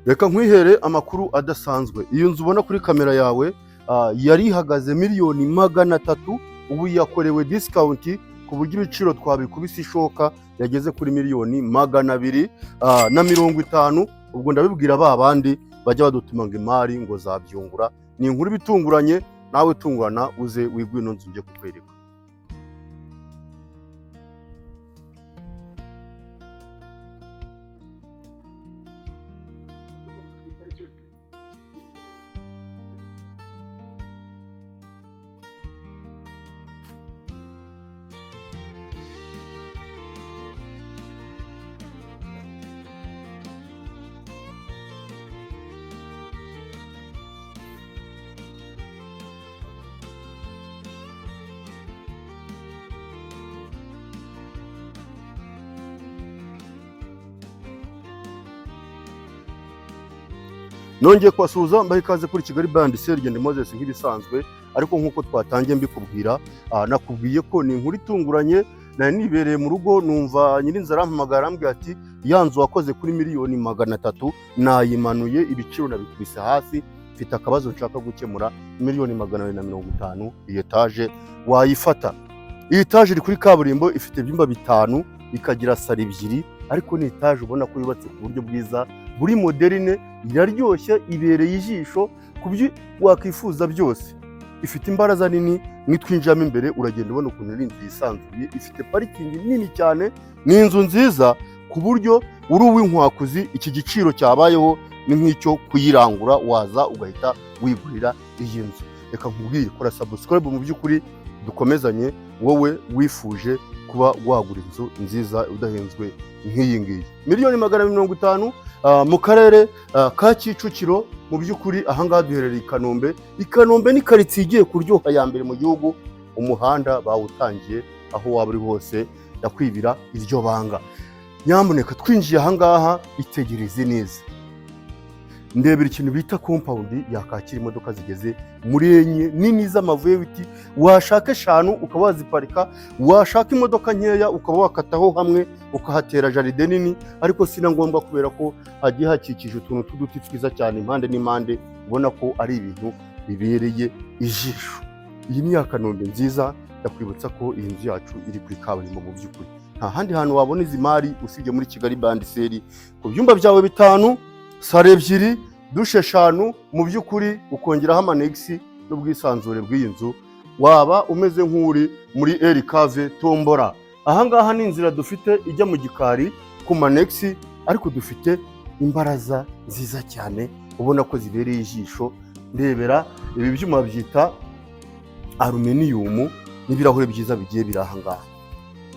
Reka nkwihere amakuru adasanzwe. Iyo nzu ubona kuri kamera yawe yari ihagaze miliyoni 300, ubu yakorewe discount ku buryo ibiciro twabikubise ishoka, yageze kuri miliyoni 250. Ubwo ndabibwira ba bandi bajya badutuma ngo imari ngo zabyungura. Ni inkuru ibitunguranye, nawe tungurana uze wigwe ino nzu ngiye kukwereka. Nongeye kubasuhuza, mbaha ikaze kuri Kigali Buy and Sell. Genda Moses nk'ibisanzwe, ariko nk'uko twatangiye mbikubwira, nakubwiye ko ni inkuru itunguranye. Nari nibereye mu rugo, numva nyirinzu arampamagara, arambwira ati: "Ya nzu wakoze kuri miliyoni 300 nayimanuye, ibiciro nabikubise hasi, mfite akabazo nshaka gukemura. Miliyoni 250 iyi etaje wayifata." Iyi etaje iri kuri kaburimbo, ifite ibyumba bitanu, ikagira salo ebyiri, ariko ni etaje ubona ko yubatse ku buryo bwiza buri moderne, iraryoshye, ibereye ijisho ku byo wakwifuza byose. Ifite imbaraza nini, nitwinjiramo imbere uragenda ubona ukuntu ari inzu yisanzuye. Ifite parking nini cyane, ni inzu nziza ku buryo uri uw'inkwakuzi iki giciro cyabayeho ni nk'icyo kuyirangura, waza ugahita wigurira iyi nzu. Reka nkubwire, kora subscribe mu by'ukuri dukomezanye, wowe wifuje kuba wagura inzu nziza udahenzwe nk'iyi ngiyi, miliyoni 250, mu karere ka Kicukiro. Mu by'ukuri ahangaha duherereye i Kanombe. I Kanombe ni karitsiye igiye kuryoha ya mbere mu gihugu. Umuhanda bawutangiye, aho waba uri hose ndakwibira iryo banga. Nyamuneka twinjiye ahangaha, itegereze neza, ndebera ikintu bita compound yakakira imodoka zigeze muri enye nini z'ama V8. Washaka eshanu ukaba waziparika, washaka imodoka nkeya ukaba wakataho hamwe ukahatera jardin nini, ariko si na ngombwa kubera ko hagiye hakikije utuntu tw'uduti twiza cyane impande n'impande, ubona ko ari ibintu bibereye ijisho. Iyi ni ya Kanombe nziza. Ndakwibutsa ko iyi nzu yacu iri kuri kaburimbo. Mu by'ukuri nta handi hantu wabona izi mari usibye muri Kigali Buy and Sell. Ku byumba byawe bitanu, salo ebyiri, douche eshanu, mu by'ukuri ukongeraho ama annexe n'ubwisanzure bw'iyi nzu, waba umeze nk'uri muri erikave tombora. Ahangaha ni inzira dufite ijya mu gikari ku ma annexe, ariko dufite imbaraza nziza cyane ubona ko zibereye ijisho. Ndebera ibi byuma byita aluminium n'ibirahure byiza bigiye biri ahangaha.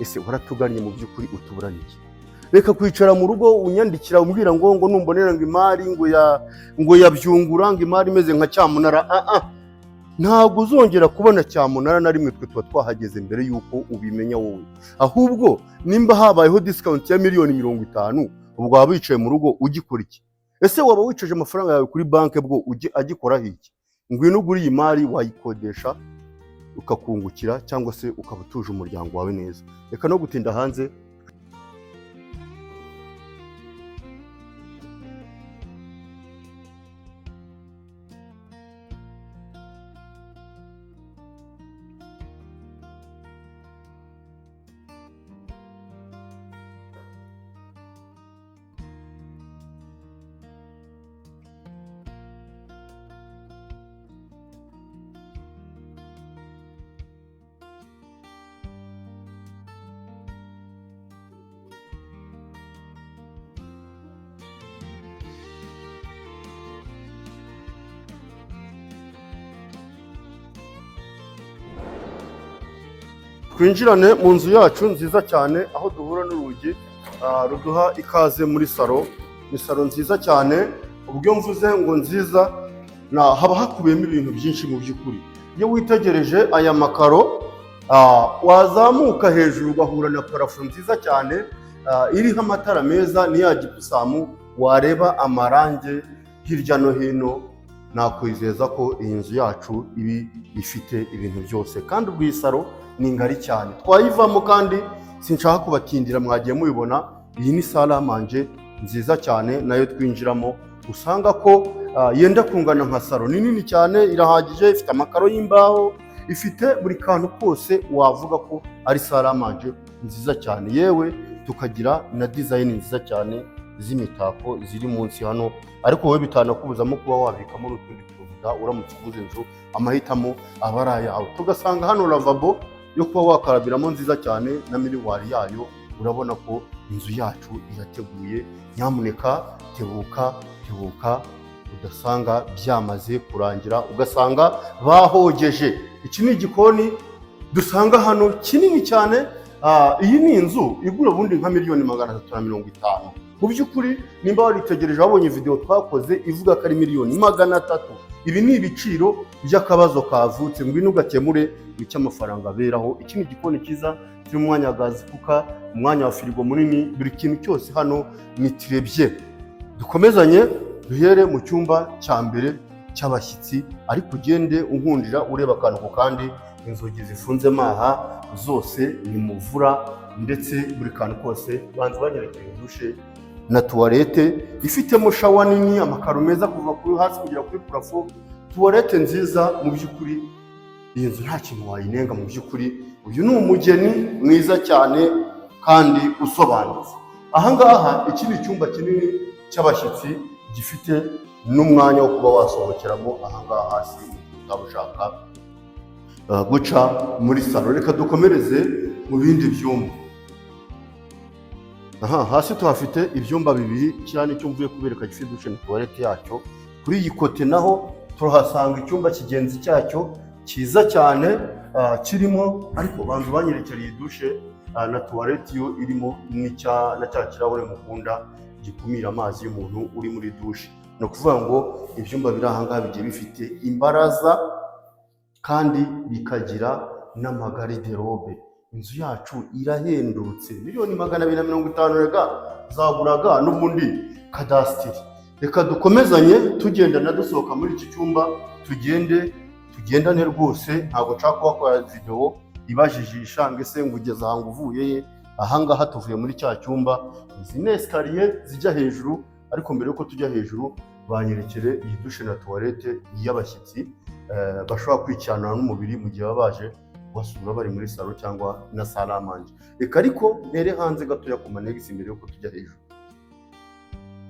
Ese waratugannye, mu by'ukuri utuburaniye? Reka kwicara mu rugo unyandikira umbwira ngo numbonera ngo imari ngo yabyungura, ngo imari imeze nka cyamunara. Ah ah, ntabwo uzongera kubona cyamunara na rimwe. Twe tuba twahageze mbere y'uko ubimenya wowe. Ahubwo nimba habayeho discount ya miliyoni 50, ubwo waba wicaye mu rugo ugikora iki? Ese waba wicaje amafaranga yawe kuri banki bwo agikoraho iki? Ngwino ugure iyi mari, wayikodesha ukakungukira cyangwa se ukaba utuje umuryango wawe neza. Reka no gutinda hanze. Twinjirane mu nzu yacu nziza cyane, aho duhura n'urugi ruduha ikaze muri salo. Ni salo nziza cyane. Ubwo iyo mvuze ngo nziza, na haba hakubiyemo ibintu byinshi. Mu by'ukuri iyo witegereje aya makaro, wazamuka hejuru ugahura na plafond nziza cyane, iriho amatara meza, ni ya gypsum. Wareba amarangi hirya no hino, nakwizeza ko iyi nzu yacu ibi ifite ibintu byose. Kandi ubwo iyi salo ni ngari cyane, twayivamo kandi sinshaka kubatindira, mwagiye mubibona. Iyi ni salle à manger nziza cyane nayo twinjiramo. Usanga ko yenda kungana nka salo. Ni nini cyane, irahagije, ifite amakaro y'imbaho, ifite buri kantu kose wavuga ko ari salle à manger nziza cyane. Yewe, tukagira na design nziza cyane z'imitako ziri munsi hano, ariko wowe bitanakubuzamo kuba wabikamo n'utundi tuvuga. Uramutse uguze inzu, amahitamo aba ari ayawe. Tugasanga hano lavabo yo kuba wakarabiramo nziza cyane na miroir yayo. Urabona ko inzu yacu irateguye. Nyamuneka tebuka, tebuka, udasanga byamaze kurangira, ugasanga bahogeje. Iki ni igikoni dusanga hano kinini cyane. Iyi ni inzu igura ubundi nka miliyoni 350. Mu by'ukuri, nimba waritegereje, wabonye video twakoze ivuga ko ari miliyoni 300. Ibi ni ibiciro by'akabazo kavutse, ngwino ugakemure icyo amafaranga aberaho. Iki ni igikoni cyiza kiri mu mwanya wa gas cooker, umwanya wa firigo munini, buri kintu cyose hano ni tirebye. Dukomezanye, duhere mu cyumba cya mbere cy'abashyitsi, ariko ugende unkundira ureba akantu ku kandi. Inzugi zifunzemo aha zose ni muvura, ndetse buri kantu kose. Banza banyerekeye douche na toilette ifitemo shower nini, amakaro meza kuva kuri hasi kugera kuri plafond, toilette nziza. Mu by'ukuri iyi nzu nta kintu wayinenga. Mu by'ukuri uyu ni umugeni mwiza cyane kandi usobanutse. Ahangaha iki ni icyumba kinini cy'abashyitsi gifite n'umwanya wo kuba wasohokeramo ahangaha hasi utaba ushaka guca muri salo. Reka dukomereze mu bindi byumba. Aha hasi tuhafite ibyumba bibiri cyane, icyo mvuye kubereka gifite douche na toilette yacyo. Kuri iyi côté naho turahasanga icyumba kigenzi cyacyo cyiza cyane, kirimo, ariko banza banyerekera iyi douche na toilette yo irimo na cya kirahure mukunda gikumira amazi y'umuntu uri muri douche. Ni ukuvuga ngo ibyumba biri aha ngaha bigiye bifite imbaraza kandi bikagira n'amagarde-robe. Inzu yacu irahendutse, miliyoni 250 rega zaguraga n'ubundi kadasitiri. Reka dukomezanye tugendana, dusohoka muri iki cyumba, tugende tugendane rwose. Ntabwo nshaka kubakorera videwo ibajijisha ngo ese ngo ugeze aha ngo uvuye he? Ahangaha tuvuye muri cya cyumba. Izi ni escalier zijya hejuru, ariko mbere yuko tujya hejuru, banyerekere iyi douche na toilette y'abashyitsi bashobora kwicyanura n'umubiri mu gihe baba baje kubasura bari muri salo cyangwa na salle à manger. Reka ariko mpere hanze gatoya ku ma annexe mbere yuko tujya hejuru.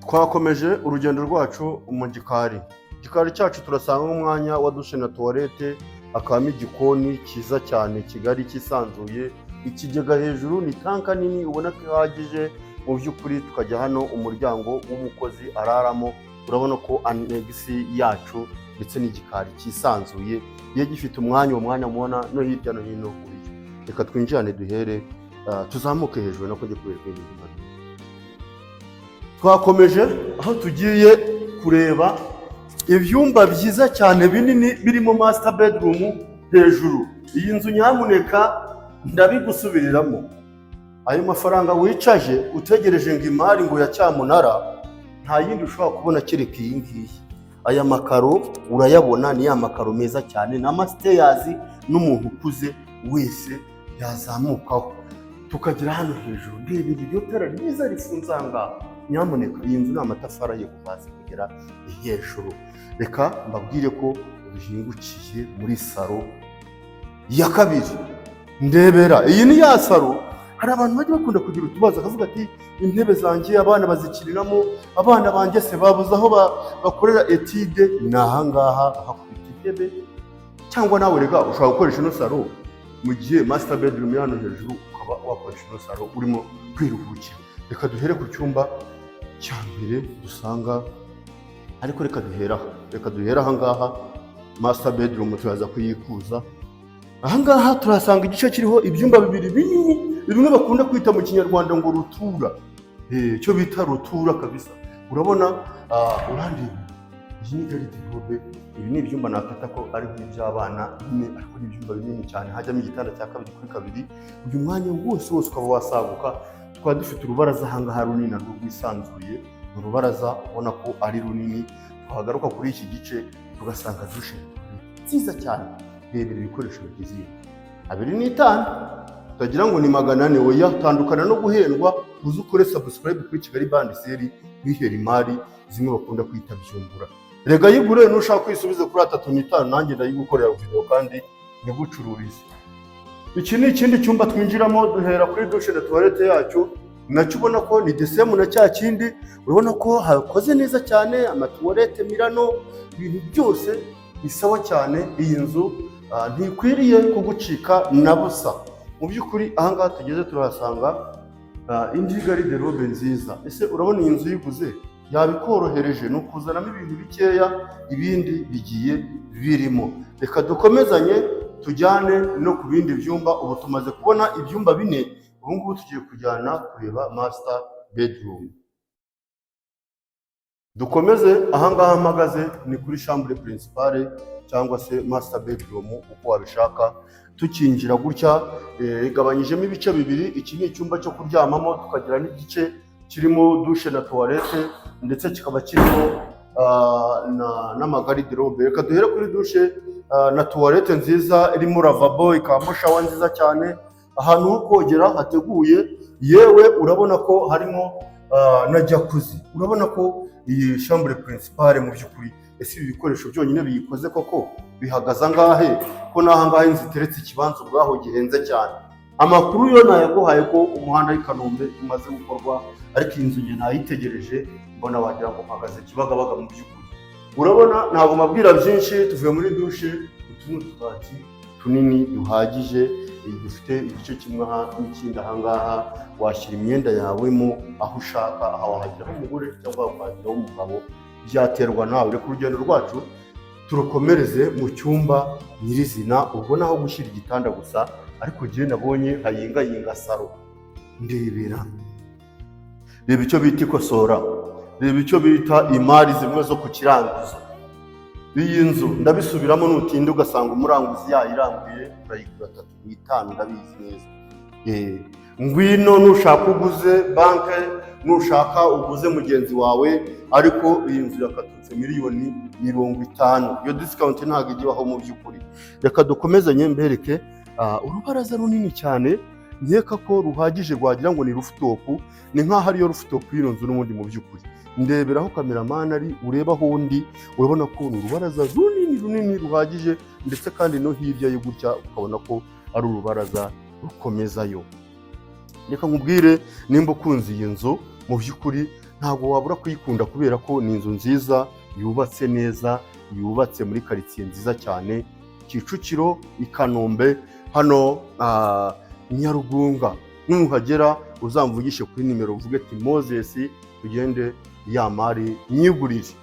Twakomeje urugendo rwacu mu gikari. Igikari cyacu turasanga umwanya wa douche na toilette, hakabamo igikoni cyiza cyane kigari cyisanzuye, ikigega hejuru ni tank nini ubona ko ihagije mu by'ukuri. Tukajya hano umuryango w'umukozi araramo. Urabona ko annexe yacu ndetse n'igikari cyisanzuye, iyo gifite umwanya, uwo mwanya mubona no hirya no hino uriyo. Reka twinjirane, duhere tuzamuke hejuru nako njye kubereka ibintu bihari. Twakomeje aho tugiye kureba ibyumba byiza cyane binini birimo master bedroom hejuru. Iyi nzu, nyamuneka ndabigusubiriramo, ayo mafaranga wicaje utegereje ngo imari ngo ya cyamunara, nta yindi ushobora kubona kereka iyi ngiyi. Aya makaro urayabona, ni ya makaro meza cyane, ni ama stairs n'umuntu ukuze wese yazamukaho. Tukagera hano hejuru, ndebera iryo tara ryiza rifunze aha ngaha. Nyamuneka, iyi nzu ni amatafari ahiye kuva hasi kugera hejuru. Reka mbabwire ko duhingukiye muri salo ya kabiri. Ndebera, iyi ni ya salo. Hari abantu bajya bakunda kugira utubazo, akavuga ati: "Intebe zanjye abana bazikiniramo, abana banjye se babuze aho bakorera étude." Ni ahangaha hakubita intebe, cyangwa nawe rega ushobora gukoresha ino salo mu gihe master bedroom iri hano hejuru, ukaba wakoresha ino salo urimo kwiruhukira. Reka duhere ku cyumba cya mbere dusanga, ariko reka duhere aha, reka duhere aha ngaha. Master bedroom turaza kuyikuza. Aha ngaha turahasanga igice kiriho ibyumba bibiri binini, bimwe bakunda kwita mu Kinyarwanda ngo rutura. Icyo bita rutura kabisa. Urabona, urandeba, iyi ni garde-robe. Ibi ni ibyumba nakwita ko ari nk'iby'abana bine, ariko ni ibyumba binini cyane, hajyamo igitanda cya 2 kuri 2. Uyu mwanya wose wose ukaba wasaguka. Tukaba dufite urubaraza aha ngaha runini narwo rwisanzuye, ni urubaraza ubona ko ari runini. Twagaruka kuri iki gice tugasanga douche nziza cyane. Rebera ibikoresho bigize iyi 2.5, utagira ngo ni 400. Oya, tandukana no guhendwa, uze ukore subscribe kuri Kigali Band Sale, wihera imari. Zimwe bakunda kwita byungura. Rega yigure, nushaka kwisubiza kuri 35, nanjye ndayigukorera video kandi ntigucururize. Iki ni ikindi cyumba twinjiramo, duhera kuri douche na toilette yacyo. Nacyo ubona ko ni the same na cya kindi. Urabona ko hakoze neza cyane, amatoilette Milano, ibintu byose ni sawa cyane. Iyi nzu ntikwiriye kugucika na busa. Mu by'ukuri ahangaha tugeze turahasanga indi garde-robe nziza. Ese urabona iyi nzu uyiguze yabikorohereje? Ni ukuzanamo ibintu bikeya, ibindi bigiye birimo. Reka dukomezanye, tujyane no ku bindi byumba. Ubu tumaze kubona ibyumba bine, ubu ngubu tugiye kujyana kureba master bedroom. Dukomeze. Ahangaha mpagaze ni kuri chambre principale cyangwa se master bedroom, uko wabishaka. Tukinjira gutya, igabanyijemo ibice bibiri. Iki ni icyumba cyo kuryamamo, tukagira n'igice kirimo douche na toilette, ndetse kikaba kirimo n'amagarde-robe. Reka duhere kuri douche na toilette nziza, irimo lavabo, ikabamo shower nziza cyane, ahantu ho kogera hateguye. Yewe urabona ko harimo na jacuzzi. Urabona ko iyi chambre principale mu by'ukuri, ese ibi bikoresho byonyine biyikoze koko bihagaze angahe, ko n'aha ngaha inzu iteretse ikibanza ubwaho gihenze cyane? Amakuru yo nayaguhaye ko umuhanda w'i Kanombe umaze gukorwa, ariko iyi nzu njye nayitegereje mbona wagira ngo mpagaze Kibagabaga. Mu by'ukuri urabona ntabwo mabwira byinshi. Tuvuye muri douche, utu ni utubati tunini duhagije, dufite igice kimwe aha n'ikindi aha ngaha. Washyira imyenda yawe mo aho ushaka. Aha wahagiraho umugore cyangwa wahagiraho umugabo, byaterwa nawe. Reka urugendo rwacu turukomereze mu cyumba nyirizina. Ubwo naho gushyira igitanda gusa, ariko njyewe nabonye hayingayinga salon. Ndebera, reba icyo bita ikosora, reba icyo bita imari zimwe zo ku kiranguzo. Iyi nzu ndabisubiramo, nutinda ugasanga umuranguzi yayiranguye, urayigura 35, ndabizi neza. Ngwino nushaka uguze banke, nushaka uguze mugenzi wawe, ariko iyi nzu yakatutse miliyoni 50. Iyo discount ntabwo ijya ibaho mu by'ukuri. Reka dukomezanye mbereke urubaraza runini cyane, nkeka ko ruhagije, rwagira ngo ni rooftop. Ni nk'aho ariyo rooftop y'ino nzu n'ubundi. Mu by'ukuri ndebera aho cameraman ari, ureba aho undi, urabona ko ni urubaraza runini runini ruhagije, ndetse kandi no hirya yo gutya ukabona ko ari urubaraza rukomezayo. Reka nkubwire, nimba ukunze iyi nzu, mu by'ukuri ntabwo wabura kuyikunda, kubera ko ni inzu nziza yubatse neza, yubatse muri karitsiye nziza cyane, Kicukiro, i Kanombe, hano Nyarugunga. Nuhagera uzamvugishe kuri nimero, uvuge ati: "Moses, tugende ya mari nyigurire."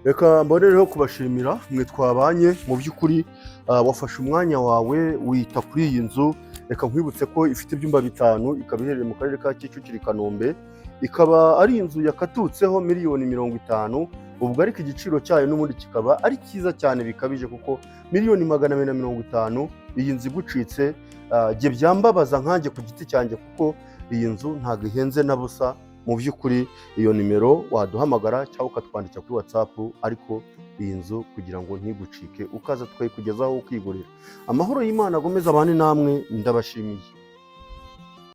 Reka mbonereho kubashimira mwe twabanye. Mu by'ukuri wafashe umwanya wawe wita kuri iyi nzu. Reka nkwibutse ko ifite ibyumba bitanu, ikaba iherereye mu karere ka Kicukiro, i Kanombe, ikaba ari inzu yakatutseho miliyoni 50. Ubwo ariko igiciro cyayo n'ubundi kikaba ari cyiza cyane bikabije, kuko miliyoni 250, iyi nzu igucitse, jye byambabaza nkanjye ku giti cyanjye, kuko iyi nzu ntabwo ihenze na busa. Mu by'ukuri iyo nimero waduhamagara cyangwa ukatwandikira kuri WhatsApp, ariko iyi nzu kugira ngo ntigucike, ukaza tukayikugezaho ukigurira. Amahoro y'Imana agomeze abane namwe, ndabashimiye.